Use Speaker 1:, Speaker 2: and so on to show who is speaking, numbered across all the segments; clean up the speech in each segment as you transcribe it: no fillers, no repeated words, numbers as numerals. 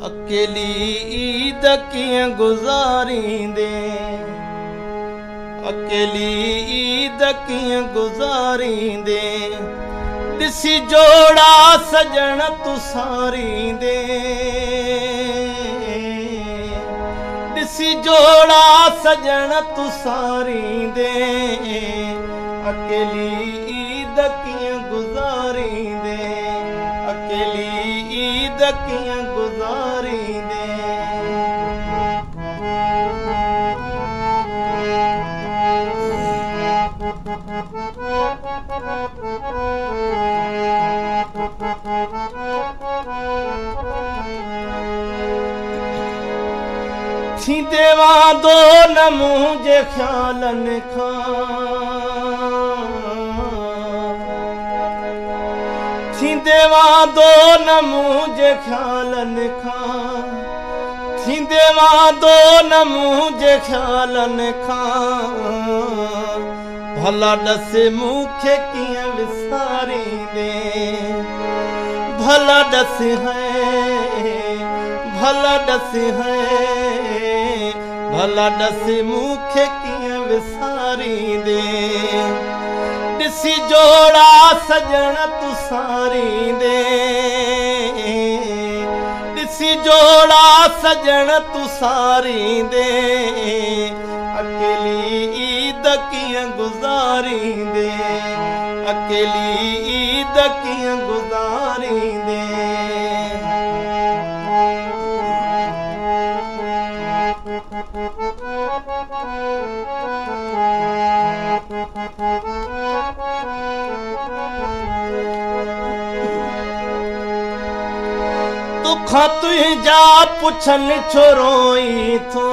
Speaker 1: अकेली ईद कीअं गुज़ारींदे, अकेली ईद कीअं गुज़ारींदे, ॾिसी जोड़ा सजण तूं सारींदे, ॾिसी जोड़ा सजण तूं सारींदे, अकेली ईद कीअं गुज़ारींदे, अकेली ईद कीअं गुज़ारींदे। थींदे वांदो न मुंहिंजे ख़्यालनि खां, थींदे वांदो न मुंहिंजे ख़्यालनि खां, थींदे वांदो न मुंहिंजे ख़्यालनि खां, भला ॾस मूंखे कीअं विसारींदे, भला ॾस है, भला ॾस है, भला ॾस मूंखे कीअं विसारींदे, ॾिसी जोड़ा सजण तूं सारींदे, ॾिसी जोड़ा सजण तूं सारींदे, अकेली ईद कीअं गुज़ारींदे, अकेली ईद कीअं गुज़ारींदे। तोखां तुंहिंजा पुछनि छो रोई थो,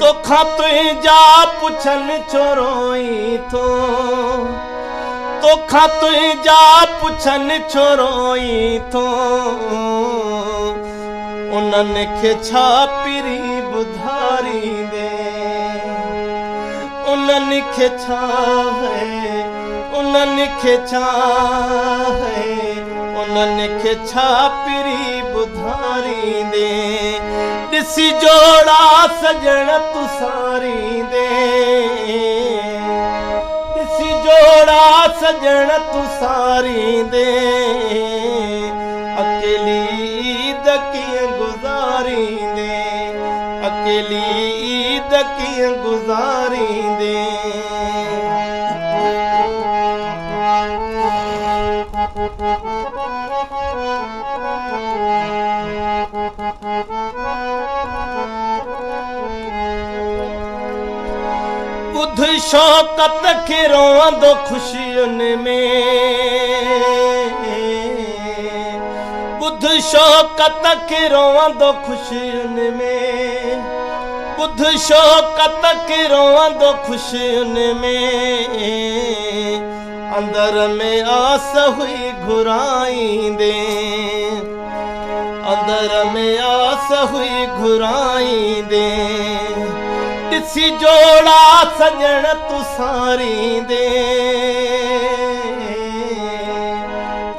Speaker 1: तोखां तुंहिंजा पुछनि छो रोई थो, तोखां तुंहिंजा पुछनि छो रोई थो, उन्हनि खे छा पीरी ॿुधारींदे, उन्हनि खे छा है, उन्हनि खे छा है, उन्हनि खे छा पीरी ॿुधारींदे, ॾिसी जोड़ा सजण तूं सारींदे, ॾिसी जोड़ा सजण तूं सारींदे, अकेली ईद कीअं गुज़ारींदे, अकेली ईद कीअं गुज़ारींदे। ॿुध शौकत खे रोअंदो ख़ुशियुनि में, ॿुध शौकत खे रोअंदो ख़ुशियुनि में, ॿुध शौकत खे रोअंदो ख़ुशियुनि में, अंदर में आस हुई घुराईंदे, अंदर में आस हुई घुराईंदे, ॾिसी जोड़ा सजण तूं सारींदे,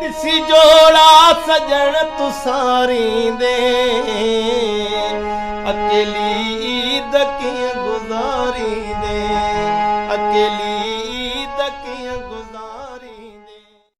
Speaker 1: ॾिसी जोड़ा सजण तूं सारींदे, अकेली ईद कीअं गुज़ारींदे, अकेली